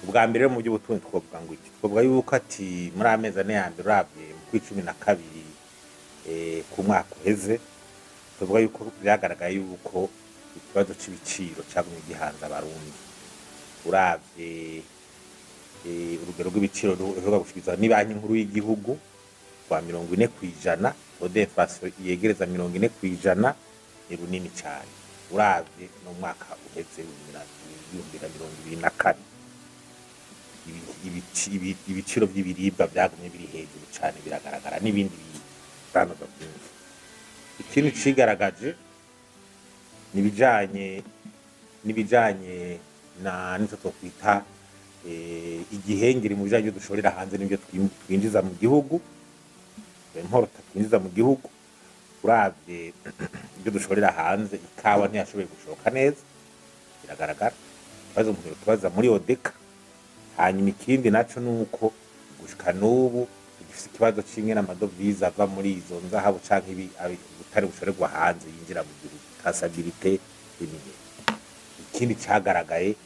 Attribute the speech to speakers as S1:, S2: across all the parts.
S1: Ubwa mbere rero, mu by'ubutunzi twovuga ngo iki? Twovuga yuko ati muri amezi 4 ya mbere, uravye mu kwi-12 ku mwaka uheze, tuvuga yuko vyagaragaye yuko ikibazo c'ibiciro cagumye gihanze Abarundi. Uravye urugero rw'ibiciro ruheruka gushikirizwa ni Banki Nkuru y'igihugu rwa 40%, taux d'inflation yegereza 40%, ni runini cane uravye no mwaka uheze 2024. Ibiciro vy'ibiribwa vyagumye biri hejuru cane, biragaragara, n'ibindi bidandazwa vyinshi. Ikindi cigaragaje n'ibijanye na nico twokwita igihengeri mu bijanye n'ivyo dushorera hanze n'ivyo twinjiza mu gihugu, importa, twinjiza mu gihugu. Uravye ibyo dushorera hanze, ikawa ntiyashoboye gushoka neza, biragaragara ikibazo umuntu yokibaza muri ODECA. Hanyuma ikindi naco nuko gushika n'ubu tugifise ikibazo c'ingene amadovize ava muri izo nzahabu canke ubutare bushorerwa hanze yinjira mu gihugu, traçabilité n'ibindi. Ikindi cagaragaye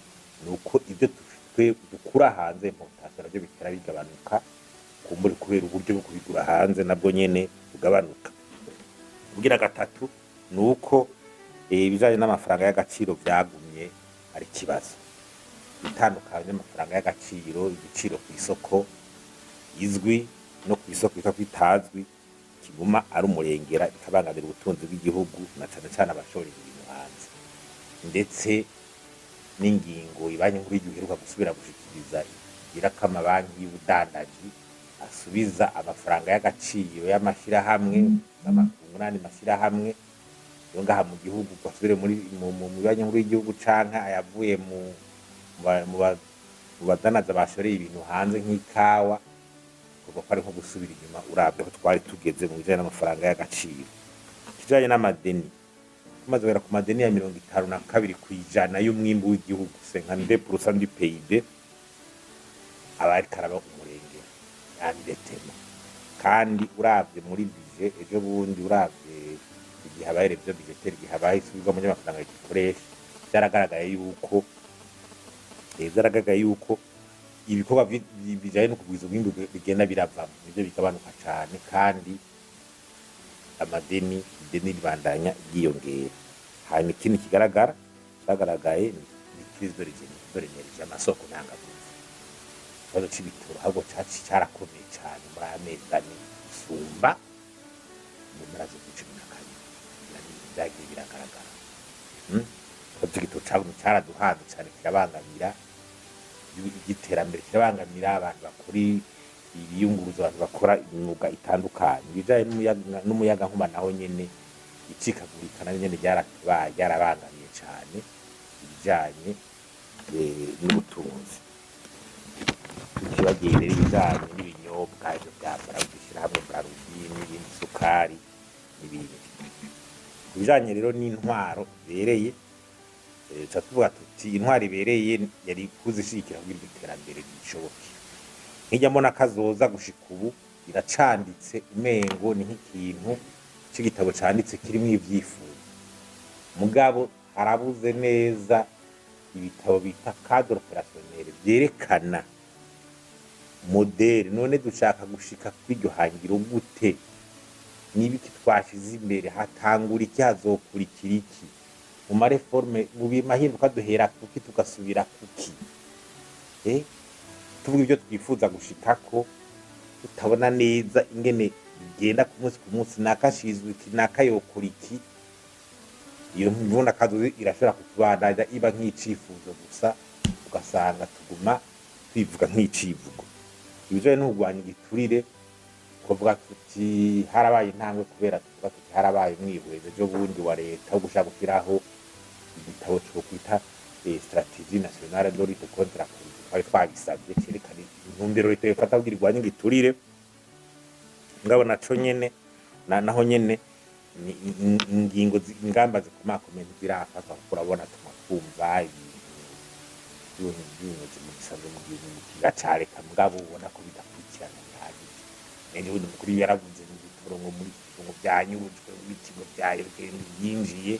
S1: ni uko ibyo twe dukura hanze, importation, navyo bitera bigabanuka, kumbure kubera uburyo bwo kubigura hanze nabwo nyene bugabanuka. Kugira gatatu ni uko ibijanye n'amafaranga y'agaciro vyagumye ari ikibazo. Itandukanye y'amafaranga y'agaciro, igiciro ku isoko izwi no ku isoko bitwa kwitazwi, kiguma ari umurengera, bikabangamira ubutunzi bw'igihugu na cane cane abashora ibintu hanze. Ndetse n'ingingo Ibanki Nkuru y'igihugu iheruka gusubira gushikiriza igira ko amabanki y'ubudandaji asubiza amafaranga y'agaciro y'amashirahamwe n'amakungu n'andi mashirahamwe yo ngaha mu gihugu, ngo asubire muri mu Banki Nkuru y'igihugu, canke ayavuye mu badanaza bashoreye ibintu hanze nk'ikawa, kuva ko ari nko gusubira inyuma uravye aho twari tugeze mu bijanye n'amafaranga y'agaciro. Ikijanye n'amadeni, tumaze kugera ku madeni ya 52% y'umwimbu w'igihugu, 52% du PIB, aba ariko araba umurengera endettement. Kandi uravye muri budget ejo bundi, uravye igihe habaye révision budgétaire, igihe habaye isubirwamo ry'amafaranga leta ikoresha, vyaragaragaye yuko ibikorwa bijanye no kugwiza umwimbu bigenda biravamo, nivyo bigabanuka cane, kandi amadeni, ideni ribandanya ryiyongera. Hanyuma ikindi kigaragara cagaragaye ni crise de l'énergie, amasoko ntangaguvu. Ikibazo c'ibitoro ahubwo caci carakomeye cane muri aya mezi 4 gusumba mu mpera z'ukwa 12. Vyagiye biragaragara. Ikibazo c'igitoro cagumye caraduhanze cane, kirabangamira iby'iterambere, kirabangamira abantu bakora ibiyunguruzo, abantu bakora imyuga itandukanye. Ibijanye n'umuyagankuba naho nyene, icikagurika nayo nyene ryaratubaye, ryarabangamiye cane ibijanye n'ubutunzi. Tutibagiye rero ibijanye n'ibinyobwa, ivyo vya Brarudi, ishirahamwe Brarudi n'ibindi, isukari n'ibindi. Ku bijanye rero n'intwaro ibereye, tuca tuvuga tuti intwaro ibereye yari kuzishigikira kugira iryo terambere rishoboke. Nk'irya mbona kazoza gushika ubu iracanditse, umengo ni nk'ikintu c'igitabo canditse kirimwo ivyifuzo, mugabo harabuze neza ibitabo bita cadre opérationnel vyerekana modèle. None dushaka gushika kuri iryo hangiro gute? Nibiki twashize imbere? Hatangura iki? Hazokurikira iki? Mu ma réformes, mu mahinduka, duhera kuki, tugasubira kuki? Tuvuga ibyo twifuza gushikako, tutabona neza ingene bigenda ku munsi ku munsi, nakashizwe iki, nakayokora iki. Iyo mvuna kazoza irashobora kutubandanya iba nk'icifuzo gusa, ugasanga tuguma twivuga nk'icivugo. Ibijanye no kurwanya igiturire, twavuga tuti harabaye intambwe, kubera tuvuga tuti harabaye umwihwezo ejo bundi wa leta wo gushaka gushiraho igitabo co kwita stratégie nationale de lutte contre la corruption. Twari twagisavye, cerekana intumbero leta yofata kugira irwanye igiturire. Ngabo naco nyene naho nyene ingingo ingamba zikomakomeye ntizirafatwa, kuko urabona tuma twumva ibintu by'ubuyobozi mu gisanzwe mu gihugu, mu kiga ca leta, mugabo ubona ko bidakurikirana bihagije. Ejo bundi umukuru yaravuze ngo ibitoro ngo muri ngo vyanyurujwe, ngo ibiti ngo vyayobwe, yinjiye,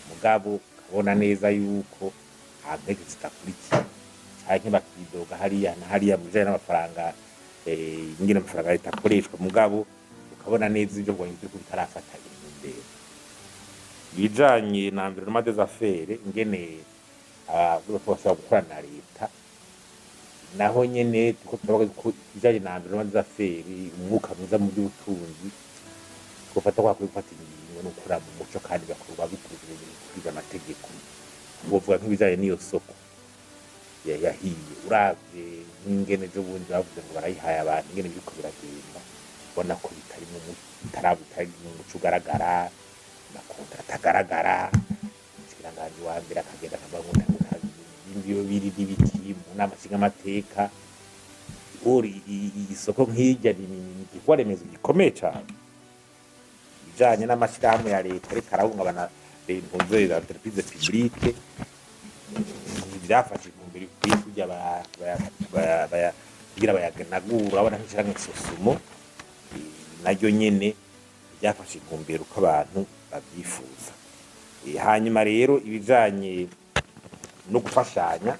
S1: mugabo ukabona neza yuko nta mpeke zidakurikiye. Canke bakidoga hariya na hariya mu bijanye n'amafaranga, ingene amafaranga leta akoreshwa, mugabo ukabona neza ivyo ngo biriko bitarafata intumbero. Ibijanye na environnement des affaires, ingene abavuga ko bashobora gukorana na leta, naho nyene turiko turavuga ko ibijanye na environnement des affaires, umwuka mwiza mu by'ubutunzi, twofata ko hakwiye gufata ingingo no gukora mu muco kandi bigakorwa bikurikije amategeko. Wovuga nk'ibijanye n'iyo soko yahiye, uravye nk'ingene ejo bundi bavuze ngo barayihaye abantu, ingene biriko biragenda, ubona ko bitari mu bitari mu muco ugaragara, ama contrats atagaragara. Umushikiranganji wa mbere akagenda akavuga ngo ibyo biri n'ibiki mu nama nshingamateka. Uri isoko nk'irya ni igikorwa remezo gikomeye cane. Ibijanye n'amashirahamwe ya leta ariko arahungabana, impunzi za entreprise publique, byafashe intumbero ikwiye kugira kugira bayaganagura. Urabona nk'ishirahamwe SOSUMO, naryo nyene ryafashe intumbero uko abantu bavyifuza. Hanyuma rero ibijanye no gufashanya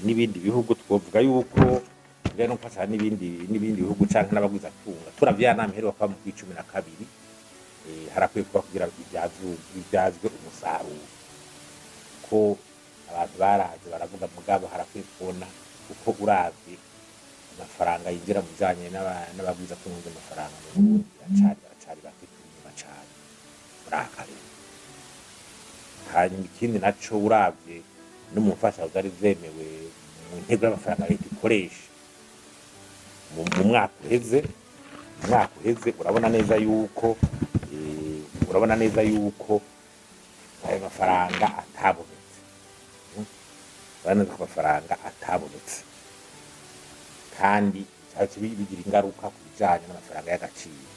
S1: n'ibindi bihugu, twovuga yuko ibijanye no gufashanya n'ibindi bihugu canke n'abagwizatunga, turavye ya nama iheruka kuba mu kw'icumi na kabiri, harakwiye kuba kugira bibyazwe umusaruro, ko abantu baraje baravuga, mugabo harakwiye kubona kuko uravye amafaranga yinjira mu bijanye n'abagwizatunga, amafaranga mu Burundi baracari bake, turi inyuma cane muri aka karere. Hanyuma ikindi naco, uravye no mu mfashanyo zari zemewe mu ntego y'amafaranga leta ikoresha mu mwaka uheze, urabona neza yuko ayo mafaranga atabonetse. Urabona neza ko amafaranga atabonetse, kandi cyaca bigira ingaruka ku bijanye n'amafaranga y'agaciro.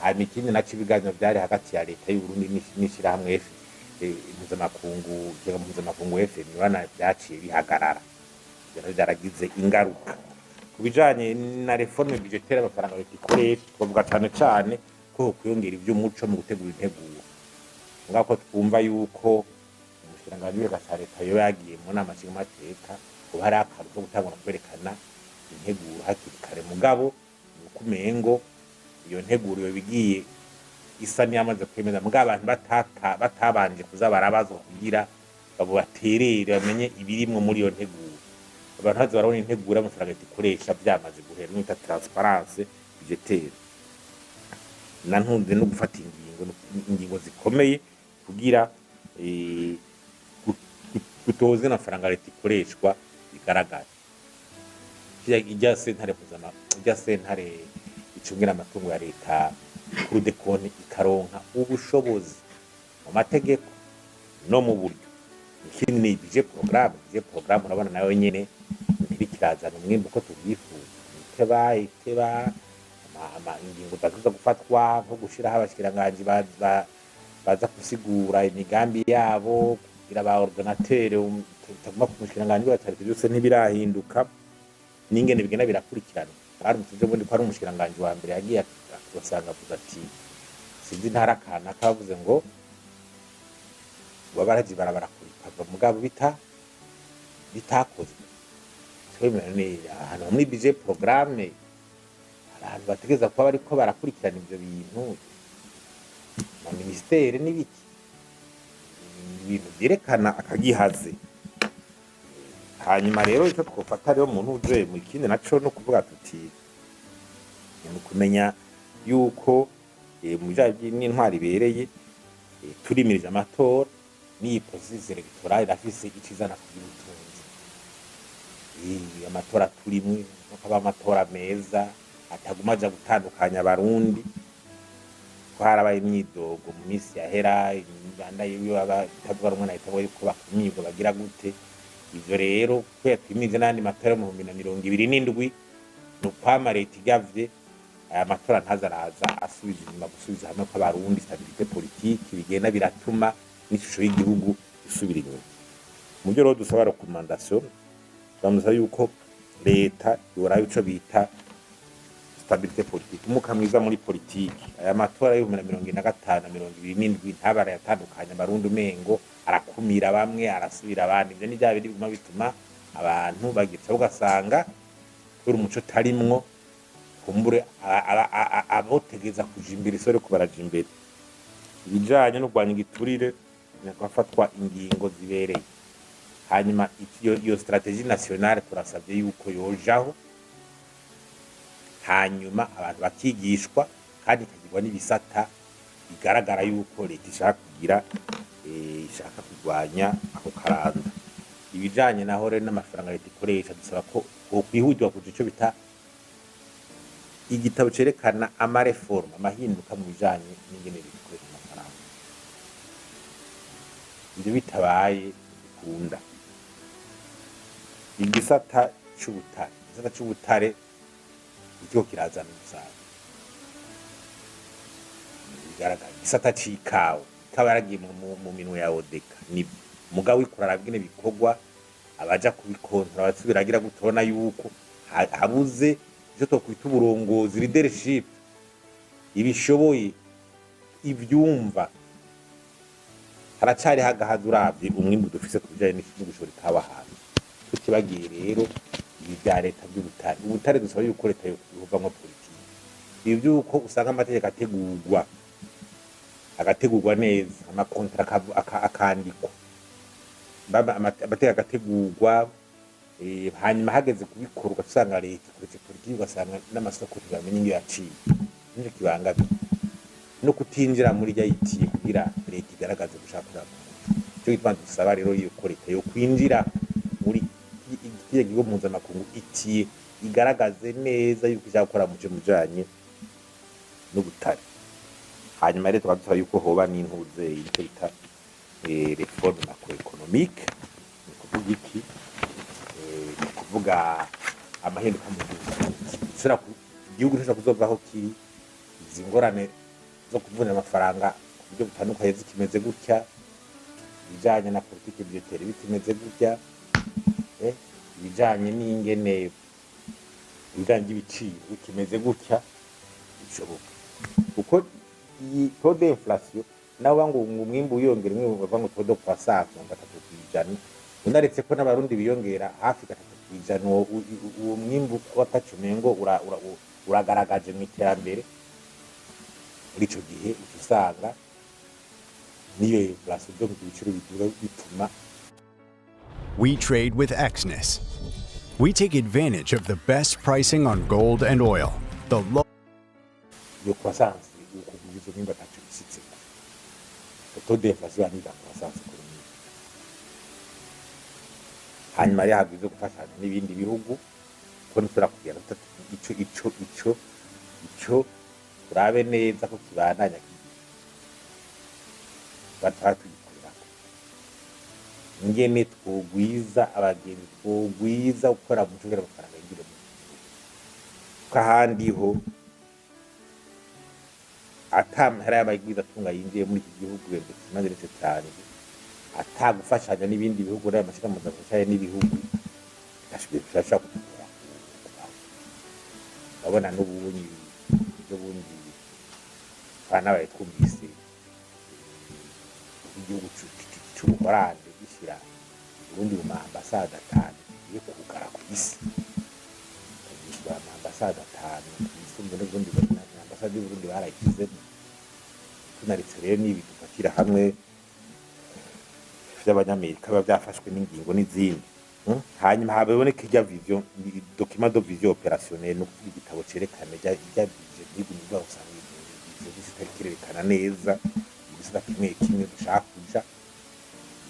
S1: Hanyuma ikindi naco, ibiganiro vyari hagati ya leta y'Uburundi n'ishirahamwe mpuzamakungu, ikigega mpuzamakungu FMI, urabona vyaciye bihagarara. Ivyo navyo vyaragize ingaruka ku bijanye na réforme budgétaire y'amafaranga leta ikoresha. Twavuga cane cane ko hokwiyongera ivy'umuco mu gutegura integuro, mugabo ko twumva yuko umushikiranganji w'ikigega ca leta yoba yagiye mu nama nshingamateka, hoba hariho akantu ko gutangura kwerekana integuro hakiri kare, mugabo nuko umengo iyo nteguro yoba igiye isa n'iyamaze kwemeza, mugabo abantu batabanje kuza barabazwa kugira babo baterere bamenye ibirimwo muri iyo nteguro. Abantu baza barabona integuro y'amafaranga leta ikoresha vyamaze guhera, mwita transparence budgétaire, na ntunze no gufata ingingo zikomeye kugira gutoza amafaranga leta ikoreshwa bigaragara. Irya sentare icungira amatungo ya leta, Cour des comptes, ikaronka ubushobozi mu mategeko no mu buryo. Ikindi ni budget programme. Budget programme urabona nayo nyene ntibikirazana umwimbu uko tuvyifuza, iteba iteba ingingo zaza gufatwa, nko gushiraho abashikiranganji baza gusigura imigambi yabo, kugira ba ordonnateur taguma ku mushikiranganji wa leta, byose ntibirahinduka n'ingene bigenda birakurikirana. Baramutse ejo bundi ko ari umushikiranganji wa mbere yagiye ugasanga avuze ati sinzi intara kanaka, bavuze ngo baraji barabara kuripava, mugabo bitakozwe. Twemera ahantu muri budget programme abantu bategereza kuba bariko barakurikirana ivyo bintu, ma ministère n'ibiki, ibintu vyerekana akagihaze. Hanyuma rero ico twofata rero mu ntuze mu kindi naco no kuvuga tuti ni ukumenya yuko mu bijanye n'intwaro ibereye, turimirije amatora, n'iyi processus électorale irafise ico izana ku by'ubutunzi. Amatora turimwe nuko aba amatora meza ataguma aja gutandukanya abarundi, ko harabaye imyidogo mu minsi yahera, imibanda yiwe itavuga rumwe na leta yuko bakumirwa bagira gute. Ivyo rero kubera twimije n'ayandi matora yo mu 2027, ni ukwama leta igavye aya matora ntaza araza asubiza inyuma gusubiza hamwe kw'abarundi, stabilité politique, bigenda biratuma n'ishusho y'igihugu isubira inyuma. Mu byo rero dusaba, recommandation, turamusaba yuko leta yoraba ico bita stabilité politique, umwuka mwiza muri politiki. Aya matora y'2025 na 27 ntabara yatandukanye abarundi, umengo arakumira bamwe arasubira abandi. Ivyo ni vya bindi biguma bituma Abantu bagica ugasanga kubera umuco utarimwo, kumbure abotegeza kuja imbere si bariko baraja imbere. Ibijanye no kurwanya igiturire, hafatwa ingingo zibereye. Hanyuma iyo stratégie nationale turasabye yuko yojaho, hanyuma abantu bakigishwa, kandi ikagirwa n'ibisata bigaragara yuko leta ishaka kugira, ishaka kurwanya ako karanda. Ibijanye naho rero n'amafaranga leta ikoresha, dusaba ko hokwihutirwa kuja ico bita igitabo cerekana ama réformes, amahinduka mu bijanye n'ingene leta ikoresha amafaranga. Ivyo bitabaye bikunda. Igisata c'ubutare, igisata c'ubutare ikigo kirazana umusaruro bigaragara. Igisata c'ikawa, ikawa yaragiye mu minwe ya ODECA, nibyo, mugabo uriko uraraba ingene bikorwa, abaja kubikontora abasubira gute, urabona yuko habuze ivyo twokwita uburongozi, leadership ibishoboye, ivyumva. Haracariho agahazi uravye umwimbu dufise ku bijanye no gushora ikawa hanze. Tutibagiye rero ibi vya leta vy'ubutare. Ubutare dusaba yuko leta yovamwo politiki. Ibi vy'uko usanga amategeko ategurwa, agategurwa neza, ama contrats akandikwa, amategeko agategurwa, hanyuma hageze kubikorwa usanga leta ikoresha politiki, ugasanga n'amasoko ntibamenye iyo yaciye. Nico kibangamiye no kutinjira muri rya ITIE kugira leta igaragaze gushaka kuraba umuco. Ico gituma dusaba rero yuko leta yo kwinjira muri kiriya kigo mpuzamakungu ITIE, igaragaze neza yuko ishaka gukora muco mujanye n'ubutare. Hanyuma rero tukaba dusaba yuko hoba n'intuze icyo bita réforme macroéconomique. Ni kuvuga iki? Ni ukuvuga amahinduka mu butunzi. Igihugu gishobora kuzova aho kiri, izi ngorane zo kuvunja amafaranga ku buryo butandukanye zikimeze gutya, ibijanye na politique budgétaire bikimeze gutya, ibijanye n'ingene, ibijanye by'ibiciro bikimeze gutya, bishoboka kuko iyi taux d'inflation nawe ngo umwimbu wiyongera, umwimbu bavuga ngo taux de croissance ngo 3%, unaretse ko n'Abarundi biyongera hafi 3%, uwo mwimbu watacumengo uragaragaje mu iterambere. Muri ico gihe uca usanga niyo inflation, donc ibiciro biduga, bituma
S2: We trade with Exness. We take advantage of the best pricing on gold and oil, the low
S1: iyo croissance ukugwiza umwimbu ataco bishitseko. Taux d'inflation ni la croissance économique. Hanyuma rero hagwize gufashanya n'ibindi bihugu, ko ntushobora kugira ico turabe neza ko kibandanya bataba tugikorerako, ingene twogwiza abagenzi, twogwiza gukora mu kugira amafaranga yinjire mu gihugu, ko ahandi ho ata mahera y'abagwiza atunga yinjiye muri iki gihugu, ikimaze nico canje, ata gufashanya n'ibindi bihugu n'ayo mashirahamwe afashanya n'ibihugu birashobora kutugora kubaho. Urabona n'ubundi ejo bundi twanabaye twumvise igihugu c'Ubuholande gishira Uburundi mu ma ambassades 5 kigiye kugara ku isi, kugura ama ambassades 5 ku isi. Mbone Burundi, ambassade y'Uburundi barayishyizemo. Tunaritse rero n'ibi dufatira hamwe vy'Abanyamerika biba vyafashwe n'ingingo n'izindi. Hanyuma haboneka irya vision, document de vision opérationnelle, no kuvuga igitabo cerekana irya vision. Ntigumirwa usanga vision zitari kirerekana neza igisata kimwe kimwe dushaka kuja,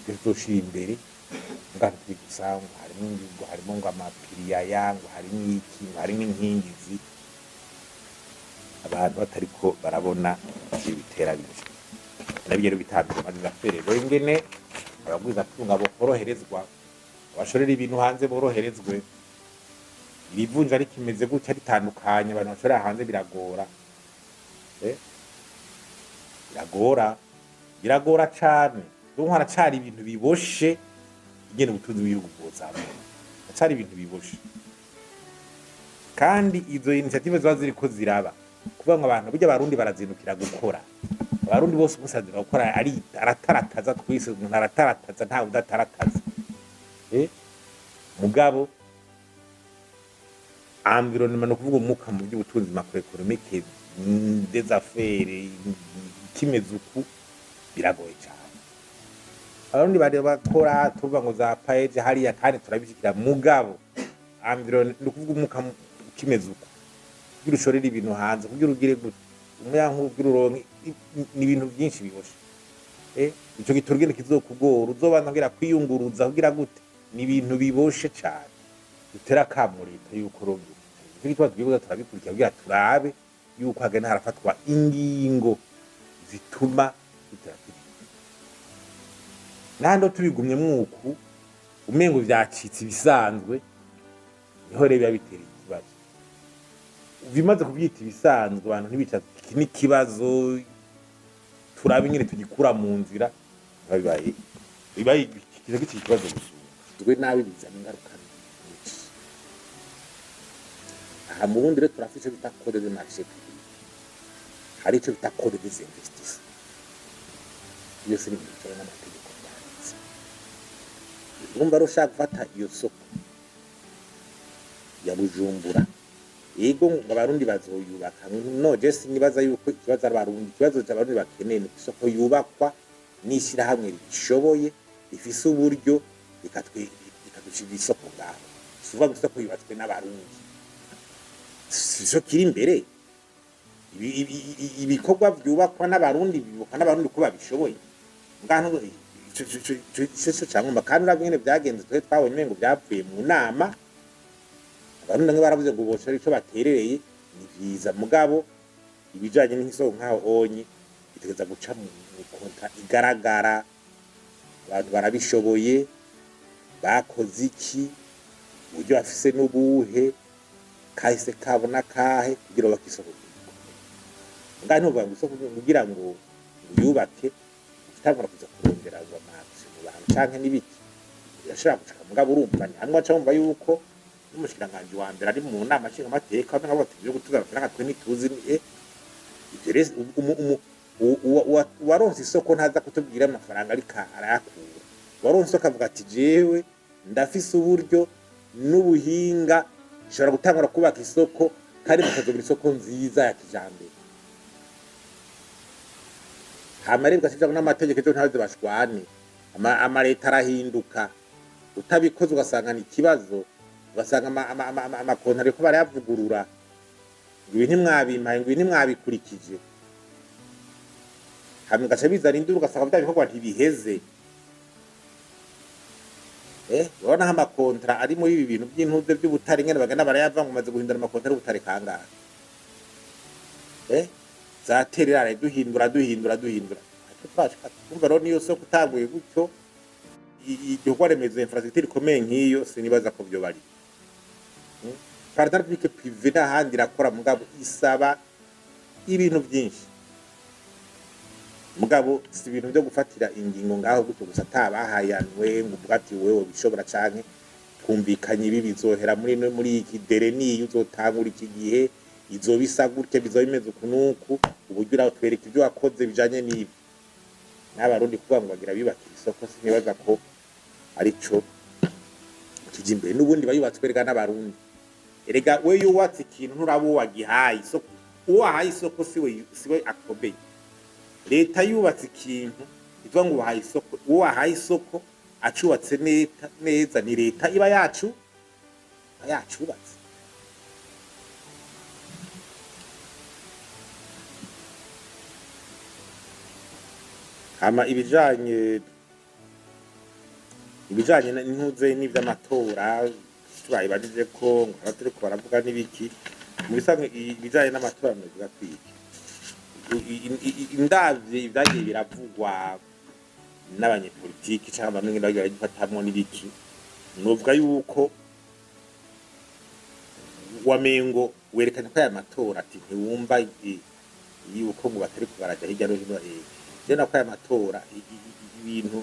S1: ibyo tuzoshira imbere. Ngaho turi gusa ngo harimo ingingo, harimo ngo amapiriya, ngo harimo iki, ngo harimo inkingizi, abantu batariko barabona ibitera bije. Nabyo rero bitandukanye amaze afere rero ingene abagwizatunga bokoroherezwa, abashorera ibintu hanze boroherezwe. Iri vunja rikimeze gutya ritandukanye, abantu bashorera hanze biragora, biragora, biragora cane. Donc haracari ibintu biboshe ingene ubutunzi bw'igihugu bwozamuka, haracari ibintu biboshe. Kandi izo initiative ziba ziriko ziraba kuvuga ngo abantu burya Abarundi barazindukira gukora. Abarundi bose umunsi azinduka gukora, ari aratarataza, twese umuntu aratarataza, ntawe udatarataza. Mugabo environnement, no kuvuga umwuka mu by'ubutunzi, macroéconomique des affaires, kimeze uku, biragoye cyane. Abarundi bari bakora tuvuga ngo za PAEEJ hariya, kandi turabishikira. Mugabo environnement, ni ukuvuga umwuka kimeze uku, kugira ushorere ibintu hanze, kugira ugire gute umuyankuba, kugira uronke, ni ibintu byinshi biboshe. Ico gitoro gene kizokugora, uzobanza kugira kwiyunguruza, kugira gute, ni ibintu biboshe cyane. Dutera akamo leta yuko rero ico gituma tugiye kuza turabikurikira kugira turabe yuko hagenda harafatwa ingingo zituma dutera turi nando. Tubigumye mwuku umengo vyacitse ibisanzwe, niho rero biba bitera ikibazo. Bimaze kubyita ibisanzwe, abantu ntibica iki n'ikibazo, turabe ingene tugikura mu nzira, biba bibaye kiza gikiri ikibazo gusumba. Twe nabi bizana ingaruka nyinshi. Aha mu Burundi rero turafise ico bita code de marché public, hari ico bita code des investissements. Byose ni ibintu bijanye n'amategeko byanditse. Urumva rero, ushaka gufata iyo soko ya Bujumbura, yego, ngo Abarundi bazoyubaka. No je sinibaza yuko ikibazo ari Abarundi. Ikibazo c'Abarundi bakeneye ni isoko yubakwa n'ishirahamwe rishoboye, rifise uburyo, rikadushirira isoko ngaho. Si ukuvuga ngo isoko yubatswe n'Abarundi, sico kiri imbere. Ibikorwa vyubakwa n'Abarundi bibukwa n'Abarundi ko babishoboye. Ngaho ico cangomba. Kandi uravye ingene vyagenze, twe twabonye umengo vyapfuye mu nama. Abarundi bamwe baravuze ngo boshora ico baterereye, ni vyiza. Mugabo ibijanye n'isoko nkaho onye bitegereza guca mu contrat igaragara, abantu barabishoboye, bakoze iki, uburyo bafise n'ubuhe, kahise kabo n'akahe, kugira bubake isoko. Ngaho ntuvuga ngo isoko kugira ngo uyubake utangura kuza kurondera ngo amazi mu bantu canke n'ibiki, birashobora gushika. Mugabo urumva ni hamwe waca wumva yuko n'umushikiranganji wa mbere ari mu nama nshingamateka, bamwe bati ibyo gutuza amafaranga twe ntituzi. Ivyo rero uwaronse isoko ntaza kutubwira amafaranga, ariko arayakura. Uwaronse isoko avuga ati: "Jewe ndafise uburyo n'ubuhinga, nshobora gutangura kubaka isoko, kandi mukazogira isoko nziza ya kijambere." Hama rero ugashyiramo n'amategeko, ejo ntaze bashwane. Amaleta arahinduka, utabikoze ugasanga ni ikibazo, ugasanga amakonti ariko barayavugurura, ngo ibi ntimwabimpaye, ngo ibi ntimwabikurikije. Hama ugaca bizana induru, ugasanga bya bikorwa ntibiheze. Urabona nk'amakontra ari muri ibi bintu by'intuze by'ubutare, ingene bagenda barayava, ngo umaze guhindura amakontra y'ubutare kangahe? Za tererare, duhindura, duhindura, duhindura. Ariko twashika kumva rero niyo soko utanguye gutyo, igikorwa remezo, infrastructure ikomeye nk'iyo, sinibaza ko vyo bari. Partenariat public privé n'ahandi irakora, mugabo isaba ibintu byinshi. Mugabo si ibintu byo gufatira ingingo ngaho gutyo gusa atabahayanwe, ngo uvuga ati: "Wewe bishobora canke twumvikanye ibi, bizohera muri no muri iki délai, niyo uzotangura iki gihe, izoba isa gutya, bizoba bimeze uku n'uku." Uburyo uratwereka ibyo wakoze bijanye n'ibi. N'Abarundi kuvuga ngo bagira bibakira isoko, sinibaza ko arico kija imbere. N'ubundi bayubatswe erega n'Abarundi. Erega we yubatse ikintu, nturaba uwo wagihaye isoko. Uwo wahaye isoko siwe akomeye. Leta yubatse ikintu, ivuga ngo wahaye isoko, uwo wahaye isoko acubatse neza neza, ni leta iba yacu yacubatse. Hama ibijanye n'intuze n'ivy'amatora, tubayibajije ko ngo haba turiko baravuga n'ibiki. Mu bisanzwe ibijanye n'amatora novuga kwiki, ndavye ivyagiye biravugwa n'abanyepolitiki canke bamwe ngenda bagiye baragifatamwo n'ibiki, novuga yuko wamengo werekanye ko aya matora, ati ntiwumva yuko ngo batari kubaraja hirya no hino. Je nako aya matora ibintu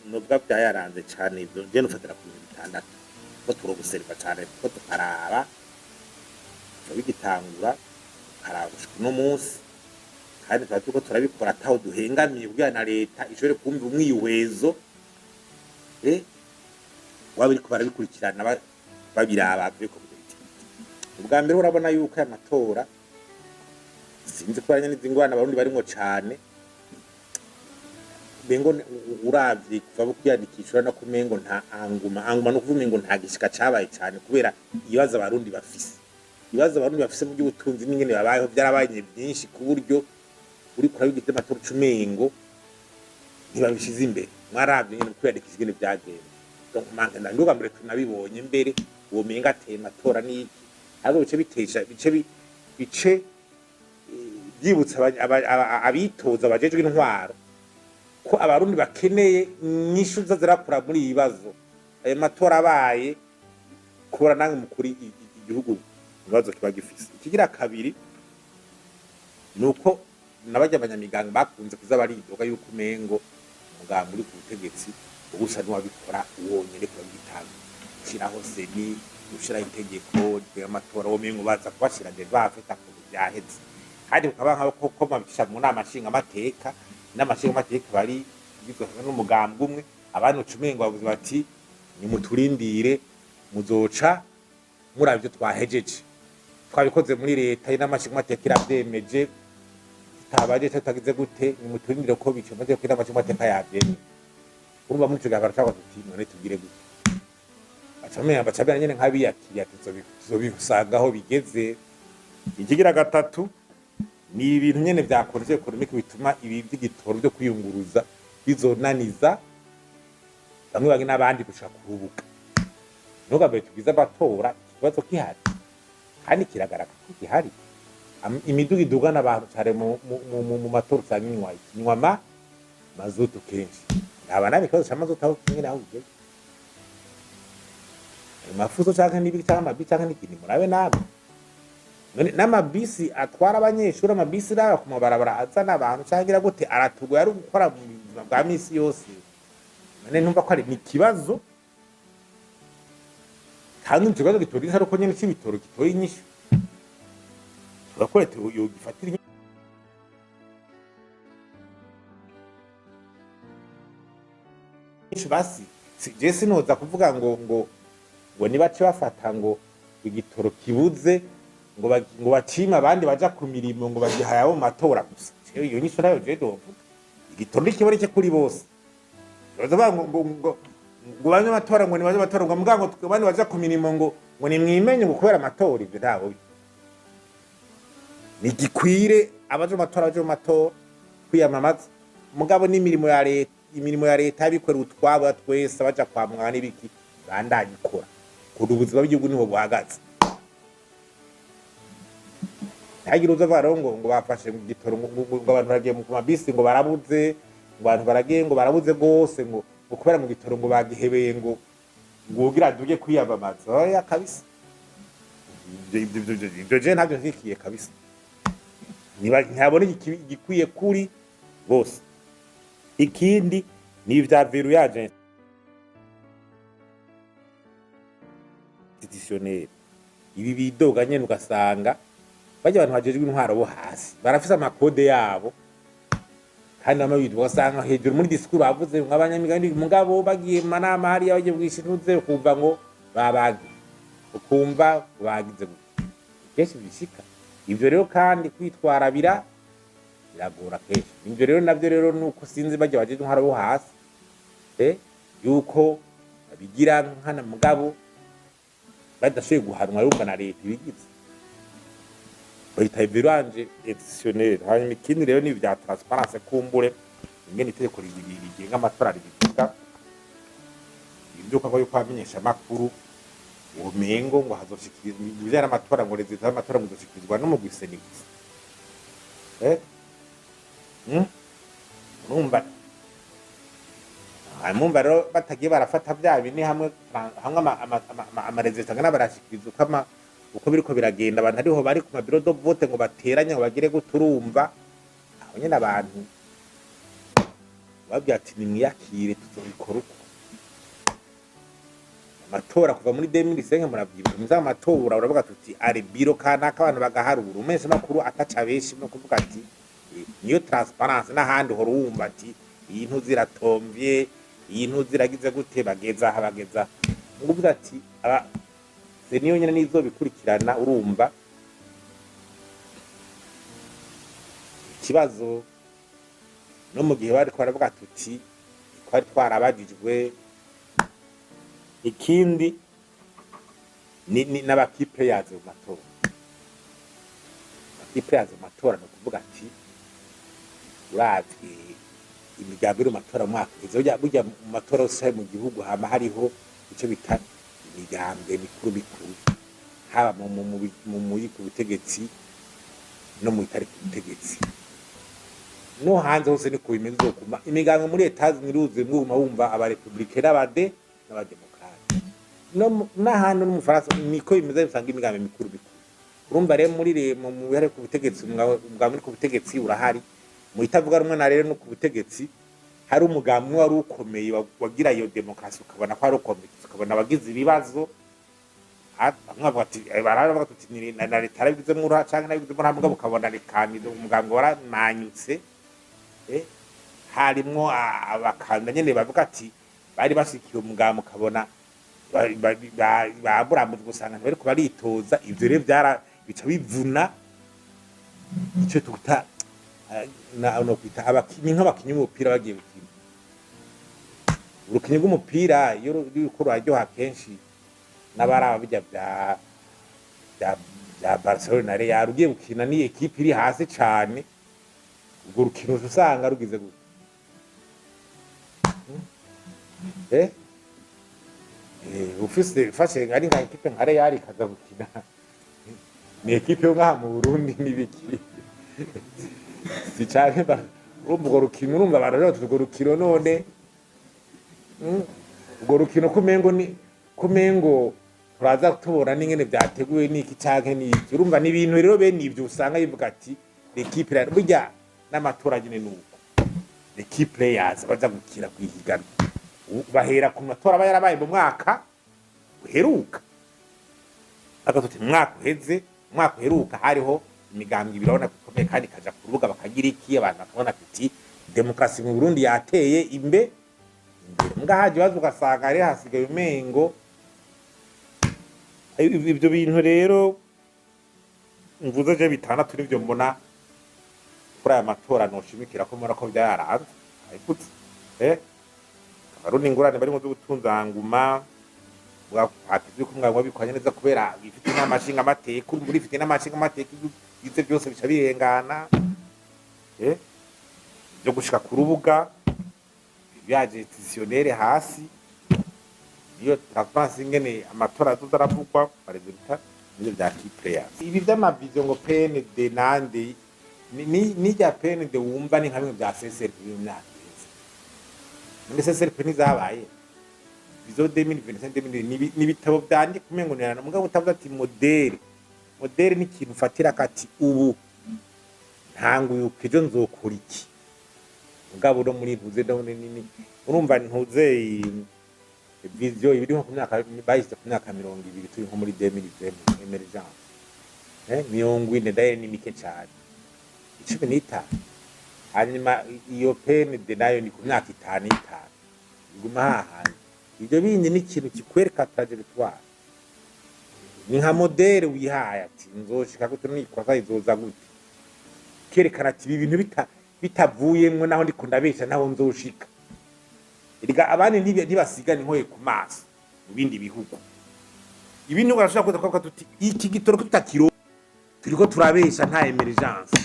S1: novuga vyayaranze cane ivyo, je nofatira ku bintu bitandatu, ko turobuseriva cane, kuko tukaraba kuva bigitangura, tukaraba gushika uno munsi, kandi tuba turiko turabikora ataho duhengamiye, kugira na leta ishobore kumva umwihwezo. Waba biriko barabikurikirana, babiraba biriko biti. Ubwa mbere urabona yuko aya matora, sinzi ko aranye n'izi ngorane Abarundi barimwo cane, mengo uravye kuva bo kwiyandikisha urabona ko umengo nta anguma anguma, no kuvuga umengo nta gishika cabaye cane, kubera ibibazo Abarundi bafise, ibibazo Abarundi bafise mu by'ubutunzi n'ingene babayeho byarabaye byinshi, ku buryo uriko urabiga ivy'amatora uca umengo ntibabishize imbere. Mwaravye nyene kwiyandikisha ingene vyagenze. Donc manque na nduga mbere tunabibonye mbere uwo menga ateye amatora n'iki, ahubwo bice bitesha, bice bice byibutsa abitoza abajejwe intwaro ko Abarundi bakeneye inyishu za zirakura muri ibi bibazo. Ayo matora abaye kubura namwe mukuri igihugu ibibazo kiba gifise. Ikigira kabiri ni uko nabajya abanyamiganga bakunze kuza baridoga yuko umengo umuganga uri ku butegetsi ubusa n'uwabikora wonyene, kuba gitanga gushiraho CENI, gushiraho itegeko ry'amatora, wo mengo baza kubashira devant fait accompli, byaheze. Kandi ukaba nka ko mabisha mu nama nshingamateka, inama nshingamateka bari igizwe n'umugambwe umwe, abandi uca umengo bavuze bati: "Nimuturindire, muzoca muraba ivyo twahejeje, twabikoze muri leta, inama nshingamateka iravyemeje, tutabaje tutagize gute, nimuturindire ko bico maze ko inama nshingamateka yavyemeye." Urumva muri ico gihe baracaga tuti: "None tugire gute?" Baca bamenya nyene nk'abiyakiriye ati: "Tuzobisanga aho bigeze." Ikigira gatatu ni ibintu nyene vya condition économique bituma ibi vy'igitoro vyo kwiyunguruza bizonaniza bamwe bamwe n'abandi gushika kurubuga. Ntugambere tugize amatora iki kibazo gihari, kandi kiragaragara ko gihari. Imiduga idugana abantu cane mu matora usanga inywa iki? Inywa ama mazutu kenshi. Aba nabi ikibazo ca mazutu aho kimwe naho bigeze, ayo mafuso canke n'ibiki canke amabisi canke n'ikindi, murabe nawe none n'amabisi atwara abanyeshuri, amabisi raba ku mabarabara azana abantu canke agira gute, aratugoye ari gukora mu buzima bwa misi yose. None ntumva ko ari ni ikibazo? Kandi ikibazo gitora inyishu ariko nyene c'ibitoro gitora inyishu, turakora yogifatira inyishu. Basi je sinoza kuvuga ngo nibace bafata ngo igitoro kibuze, ngo bacime abandi baja ku mirimo, ngo bagihaye abo mu matora gusa. Jewe iyo nyishu nayo je novuga igitoro ntikiboneke kuri bose. Baza ngo banywe amatora, ngo nibaje amatora, ngo mbwa ngo abandi baja ku mirimo ngo nimwimenye ngo kubera amatora. Ivyo ntaho nigikwire. Abaje mu matora baje mu matora kwiyamamaza, mugabo n'imirimo ya leta, imirimo ya leta y'abikorera utwabo ya twese, baja kwa muganga n'ibiki, bandanye ikora, kuko ubuzima bw'igihugu niho buhagaze. Ntihagire uza avuga rero ngo bafashe mu gitoro, ngo abantu baragiye ku mabisi, ngo barabuze, ngo abantu baragiye, ngo barabuze rwose, ngo kubera mu gitoro ngo bagihebeye, ngo ugira aduge kwiyamamaza. Oya kabisa, ivyo je ntabyo nshyigikiye kabisa. Niba ntabona igikwiye kuri bose. Ikindi ni ivya verrouillage institutionnel, ibi bidoga nyene, ugasanga barya abantu bajejwe intwaro bo hasi barafise ama codes yabo, kandi bamwe bidoga, ugasanga hejuru muri discours bavuze nk'abanyamigani, mugabo bagiye mu manama hariya bagiye bwishinuze, ukumva ngo babagi, ukumva bagize gute. Kenshi bishika ivyo rero, kandi kwitwara biragora kenshi. Ivyo rero navyo rero nuko sinzi barya bajejwe intwaro bo hasi yuko babigira nkana, mugabo badashoboye guhanwa yumva na leta ibigize, bayita verrouillage institutionnel. Hanyuma ikindi rero ni ibya transparence, kumbure ingene itegeko rigenga amatora ribivuga, ivyuka ko yuko abamenyesha amakuru umengo ngo hazoshikirizwa ibijanye n'amatora, ngo résultats y'amatora ngo izoshikirizwa n'umugwi CENI gusa. Urumva hanyuma rero batagiye barafata bya bine hamwe hamwe ama résultats angana, barashikiriza uko uko biriko biragenda, abantu ariho bari ku ma bureaux de vote, ngo bateranye, ngo bagire gute. Urumva aho nyene abantu babwira ati: "Nimwiyakire, tuzobikora uko." Amatora kuva muri 2005, muravyibuka muza amatora, uravuga tuti ari bureau kanaka, abantu bagaharura, umesha makuru ataca benshi, no kuvuga ati niyo transparence. N'ahandi uhora wumva ati iyi ntuzi iratomvye. Iyi ntuzi iragize gute, bageza aha, bageza nguvuze ati aba CENI yonyene nizo bikurikirana. Urumva ikibazo no mu gihe bariko baravuga tuti twari twarabajijwe. Ikindi ni n'aba key players mu matora. Key players mu matora ni ukuvuga ati uravye imigambi iri mu matora mu mwaka uheze, burya mu matora yose mu gihugu hama hariho ico bita imigambwe mikuru mikuru, haba mu muri ku butegetsi no mu bitari ku butegetsi no hanze hose niko bimeze. Uzokuma imigambwe muri Etats-Unis iruzuye, mwuma wumva aba républicains n'aba démocrates, no n'ahandi no mu Faransa niko bimeze, usanga imigambi mikuru mikuru. Urumva rero muri mu bihari ku butegetsi, umugambi uri ku butegetsi urahari, mu itavuga rumwe na rero no ku butegetsi hari umugambi umwe wari ukomeye wagira iyo demokarasi, ukabona ko ari ukomeye, ukabona abagize ibibazo. Bamwe bavuga ati baravuga tuti ni na leta yarabigizemo uruhare canke nabigizemo uruhare, mugabo ukabona rekamizo umugambi waramanyutse. Harimwo abakanda nyene bavuga ati bari bashikiye umugambi, ukabona baburamuzwa, usanga ntibariko baritoza. Ivyo rero vyara bica bivuna ico twita no kwita abakinyi, nk'abakinyi b'umupira bagiye gukina urukinyi rw'umupira. Iyo ruriko ruraryoha kenshi n'abaraba bijya vya Barcelona na Real ugiye gukina ni équipe iri hasi cane, urwo rukino uca usanga rugize gute? Ufise ufashe ari nka équipe nka Real ikaza gukina ni équipe yo ngaha mu Burundi n'ibiki si canke urumva urwo rukino, urumva abantu rero bati urwo rukino none, urwo rukino kumengo ni kumengo turaza tubona n'ingene vyateguwe n'iki canke n'iki. Urumva ni ibintu rero bene ivyo usanga bivuga ati l'équipe rero burya n'amatora nyene nuko l'équipe players baza gukina kwihiganwa bahera ku matora aba yarabaye mu mwaka uheruka, bagatuti mu mwaka uheze, mu mwaka uheruka hariho imigambwe ibiri urabona ko ikomeye kandi ikaja ku rubuga, bakagira iki, abantu bakabona ati demokarasi mu Burundi yateye imbere. Mbwa haje ibibazo, ugasanga rero hasigaye umengo ibyo bintu rero mvuze je bitandatu nivyo mbona kuri aya matora noshimikira ko mbona ko vyaranze ayiputse. Abarundi ingorane barimo z'ubutunzanguma bwakwiye ko mwaba bikoranye neza kubera bifite inama nshingamateka, urumva urifite inama nshingamateka ibyo byose bica birengana. Byo gushika ku rubuga bya gestionnaire hasi, iyo transparence ingene amatora azoza aravugwa résultat, nivyo bya key players. Ibi vy'ama vision ngo PND nande n'irya PND wumva ni nka bimwe bya CSRP mu myaka iheze. Muri CSRP ntizabaye vision 2025 2000, ni ibitabo vyandika umengo ni mugabo utavuze ati modèle ni ikintu ufatira kati ubu ntanguyuka ejo nzokora iki. Mugabo no muri ntuze no nini, urumva ntuze vision ibiri nko ku myaka bayishyize ku myaka 20, turi nko muri 2020 émergence, 40 ndaye ni mike cyane, 15. Hanyuma iyo PND nayo ni ku myaka itanu itanu, iguma hahandi. Ibyo bindi ni ikintu kikwereka trajectoire, ni nka modèle wihaye ati nzoshika gute nikosa izoza gute, kerekana ati ibi bintu bitavuyemwo naho ndiko ndabesha naho nzoshika. Erega abandi ntibasigana inkoye ku maso mu bindi bihugu. Ibindi urashobora kuza kuvuga tuti iki gitoro ko tutakiro turiko turabesha, nta émergence,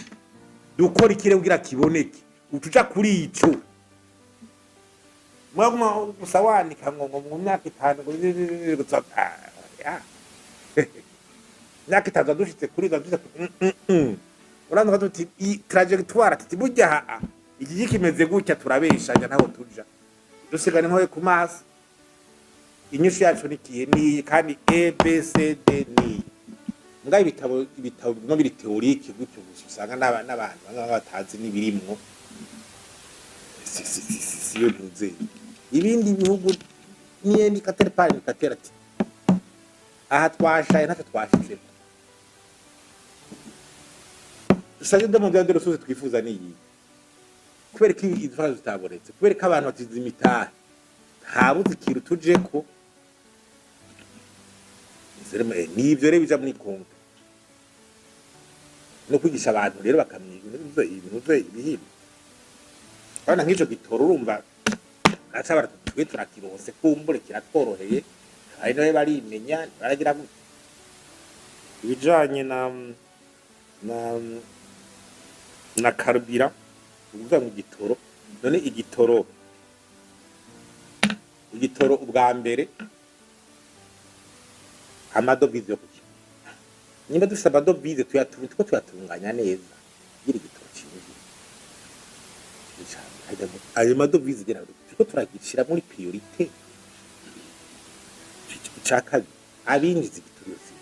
S1: dukora ikire kugira kiboneke, utuja kuri ico mwaguma gusa wanika ngo mu myaka 5 ngo gusa, ya. Myaka 5 dushitse kuri dushitse uraza tuti i trajectoire ati burya ha iki kimeze gutya, turabeshanya ntaho tuja, dusigana inkoye ku maso. Inyishu yacu ni kihe ni kandi A B C D ni mbwa ibitabo biguma biri théorique gutyo gusa, usanga n'abantu bamwe batazi n'ibirimwo. Si yo ntuze ibindi bihugu ni indicateur par indicateur ati aha twashaye ntacyo twashitseko, dusaje de mondial de ressources twifuza ni iyi, kubera ko izi faranga zitabonetse, kubera ko abantu batize imitahe. Habuze ikintu tujeko. Nivyo rero bija muri Kongo no kwigisha abantu rero bakamenya ibintu, ibintu ibihimba. Urabona nk'ico gitoro, urumva aca baratutwe, turakirose, kumbure kiratworoheye, ari nawe barimenya baragira gute ibijanye na carburant, ukuvuga ngo igitoro. None igitoro ubwa mbere amadovize yo kuki, nimba dufise amadovize tuko tuyatunganya neza kugira igitoro cinjire. Ayo madovize gera turiko turagishira muri priorité. Ica kabiri, abinjiza igitoro yose,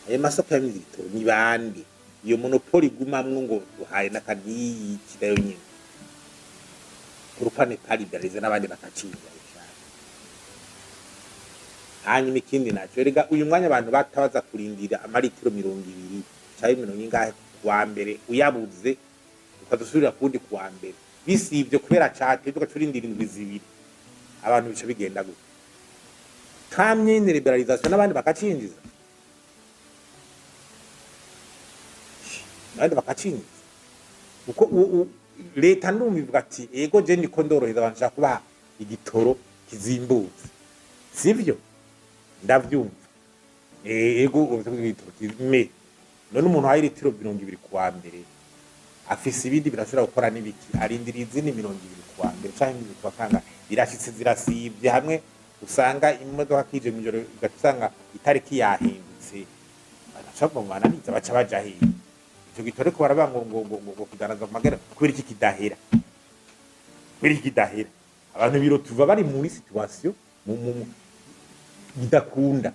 S1: ayo masoko y'abinjiza igitoro ni bande? Iyo monopole igumamwo ngo duhaye n'akadiyiki nayo nyene, pourquoi ne pas libéraliser n'abandi bakacinjira bishaka? Hanyuma ikindi naco, erega uyu mwanya abantu batabaza kurindira amaritiro 20 canke mirongo ingahe kuwa mbere, uyabuze ukazosubira kuwundi kuwa mbere, bisivye kubera catevye ugaca urindira indwi 2, abantu bica bigenda gute? Kamye ni libéralisation n'abandi bakacinjiza, abandi bakacinjiza, kuko leta ndumva ivuga ati: "Ego, je ndiko ndoroheza abantu, nshaka kubaha igitoro kizimbutse." Sivyo? Ndavyumva. Ego, igitoro me none umuntu ahaye litiro 20 kuwa mbere afise ibindi birashobora gukora n'ibiki? Arindira izindi 20 kuwa mbere canke 20 kuwa kangahe, birashitse zirasivye, hamwe usanga imodoka kije mw'ijoro, ugaca usanga itariki yahindutse, bagaca bava mu bananiza, baca baja hehe? Ico gitoro ariko baravuga ngo kudandaza ku magara, kubera iki kidahera? Kubera iki kidahera? Abantu biro tuva bari muri situation bidakunda.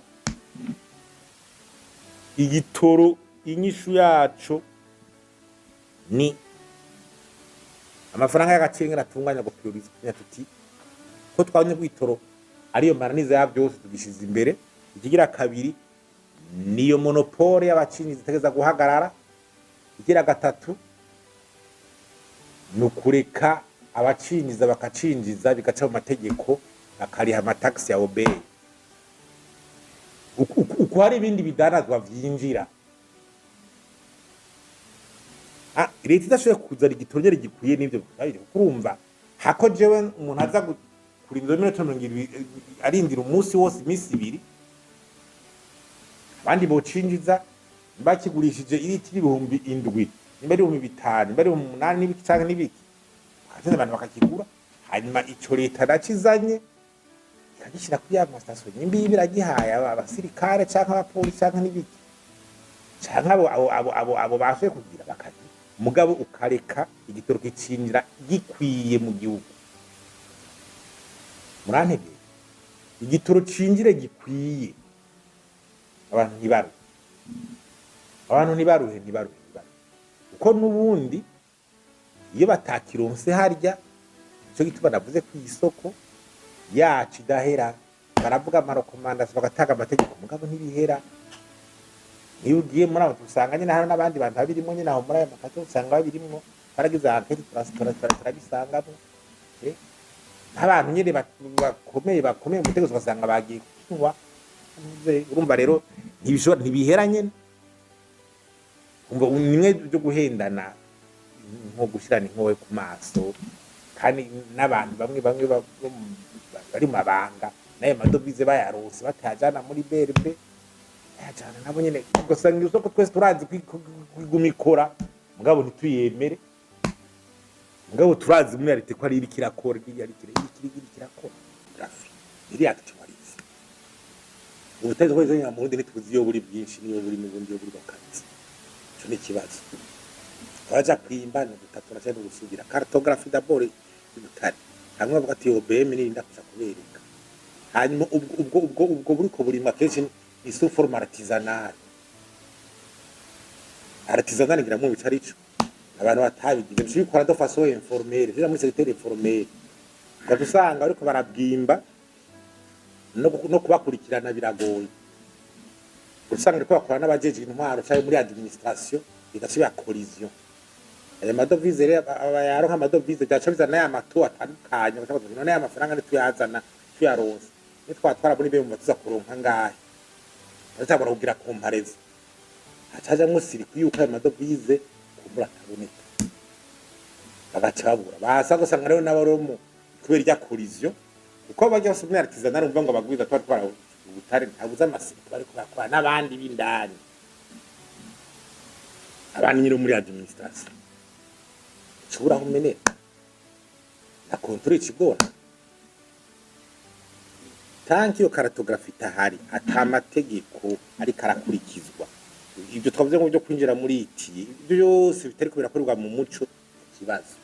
S1: Igitoro, inyishu yaco ni amafaranga y'agaciro ingene atunganya, ngo priorize tuti ko twabonye ko igitoro ariyo mananiza ya byose, tugishize imbere. Ikigira kabiri, niyo monopole y'abacinyi zitegeza guhagarara. Ikigira gatatu, ni ukureka abacinjiza bakacinjiza, bigaca mu mategeko, bakariha amatagisi ya OBR uko hari ibindi bidanazwa vyinjira. Leta idashoboye kuzana igitoro nyene gikwiye n'ivyo kabiri, kuko urumva hako jewe umuntu aza kurinda iminota 20, arindira umunsi wose, iminsi 2, abandi bocinjiza bakigurishije iritiro 7000, nimba ari 5000, nimba ari 8000, n'ibiki canke n'ibiki, bakateza abantu bakakigura. Hanyuma ico leta nacizanye ikagishira kuri ya masitasiyo, nimba iba iragihaye abasirikare canke abapolisi canke n'ibiki canke abo bashoboye kugira bakagira, mugabo ukareka igitoro kicinjira gikwiye mu gihugu. Murantegeye, igitoro cinjire gikwiye, abantu ntibaruhe, abantu ntibaruhe, ntibaruhe, ntibaruhe, kuko n'ubundi iyo batakironse harya, ico gituma navuze ku isoko yacu idahera. Baravuga ama recommandations, bagatanga amategeko, mugabo ntibihera. Iyo ugiye muri abo usanga nyine hari n'abandi bantu babirimwo nyine aho muri ayo makato, usanga babirimwo, baragize enquête, turabisangamo. Nk'abantu nyine bakomeye bakomeye mu mutegetsi, ugasanga bagiye kunywa. Urumva rero ntibishobora, ntibihera nyine. Umva, nimwe byo guhendana, nko gushyirana inkowe ku maso, kandi n'abantu bamwe bamwe bari mu mabanga n'ayo madovize bayarose batayajana muri BRB, bayajana nabo nyene, ugasanga isoko twese turazi ko iguma ikora, mugabo ntituyemere. Mugabo turazi muri réalité ko ari iriko irakora, iriko irakora. Grafi iri actualisée, ubutare twese mu Burundi ntituzi iyo buri bwinshi, niyo buri n'ubundi iyo buri bakazi. Ico ni ikibazo. Abaja kwimba ni ugutatura canke gusubira cartographie d'abord y'ubutare, hamwe bavuga ati OBM nirinda kuja kubereka. Hanyuma ubwo buriko burimwa kenshi ni sous forme artisanale. Artisanale ngira mu bica arico abantu batabigize, bica bikora de façon informelle, vya muri secteur informel, ugaca usanga ariko barabwimba, no kubakurikirana biragoye. Usanga ariko bakora n'abajejwe intwaro canke muri administration, bigaca biba collision. Ayo madovize rero, abayaronka amadovize, byaca bizana ya mato atandukanye, bagaca bavuga: "None aya mafaranga ntituyazana Tuyaronse nitwatwara muri bemba, tuza kuronka ngahe? Tuzacabura kugira comparaison, hacajamwo circuit yuko ayo madovize kumbura ataboneka, bagaca babura baza gusanga rero n'abaromo kubera irya collusion, kuko bajya bose muri artisanal umva ngo abagwiza twari twara ubutare, ntabuze ama circuits bariko barakora n'abandi b'indani, abandi nyine muri administration ushobora aho umenera na contrôle ikigora. Tant que iyo cartographie itahari, ata mategeko ariko arakurikizwa, ibyo twavuze ngo byo kwinjira muri iti, ibyo byose bitariko birakorerwa mu muco, ikibazo.